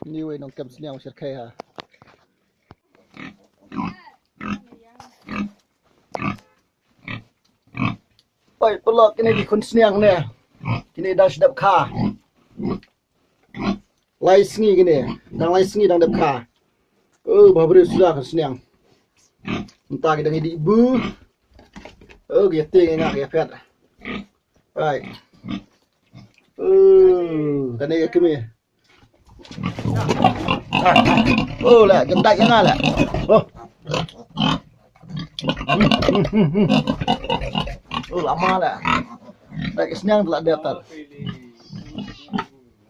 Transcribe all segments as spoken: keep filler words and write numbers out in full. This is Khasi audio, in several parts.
Ni wei nongkem sniang u shyrkhei ha. Oi, paralok, kine ki khun sniang ne. Kine dang shu dep kha. Lai sngi kine, dang lai sngi dang dep kha. Oh, bha briew suda khun sniang. Mynta ki dang ïa dih bu. Oh, ki ïa tieng ïa nga ki ïa phet. Right. Oh, kane ka kmie. Oh, la, ka dait ïa nga la. Oh. Oh, la ma la. Dait ka sniang la dep tat.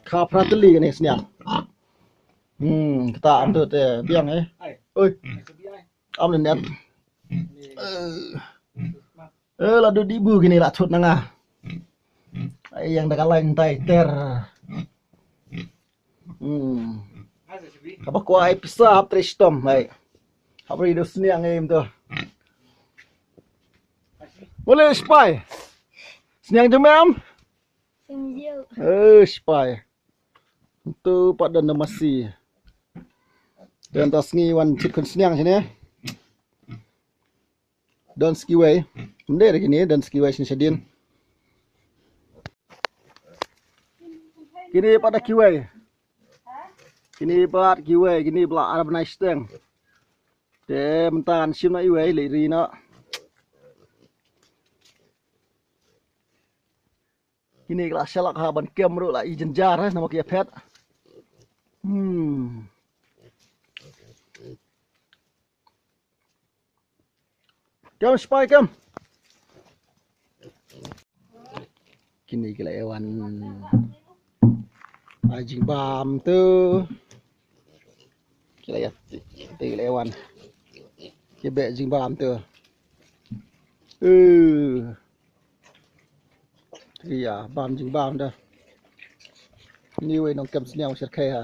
Kha phra tylli kane ka sniang. Hmm, kata am tu te biang eh. Oi. Am ne net. Eh. Eh, la dudi bu kine la thut na nga. Ai, ïa da ka lain tai ter. Hmm. Kaba kwai pisa hap tre shitom, ai. Hap ri do sniang em to. Boleh spai. Sniang jumem. Eh, spai. Tu pat don da masi. Don ta sngi wan chit khun sniang sini. Don skiwei. Mde re kini don skiwei sini shadin. Kini pat da kiwei. Kini pat kiwei, kini bla arab nai steng. Te mynta kan shim na iwei le ri na. Kini la shalak ha ban kem ruh la i jynjar eh, namar ki ïa phet. Hmm. Kem spai kem. Kini ki la ïa wan. Ai jingbam tu. Ki la ïa ti, ti ki la ïa wan. Ki beh jingbam tu. Eh. Ïa, bam jingbam da. Ni wei nongkem sniang u shyrkhei ha.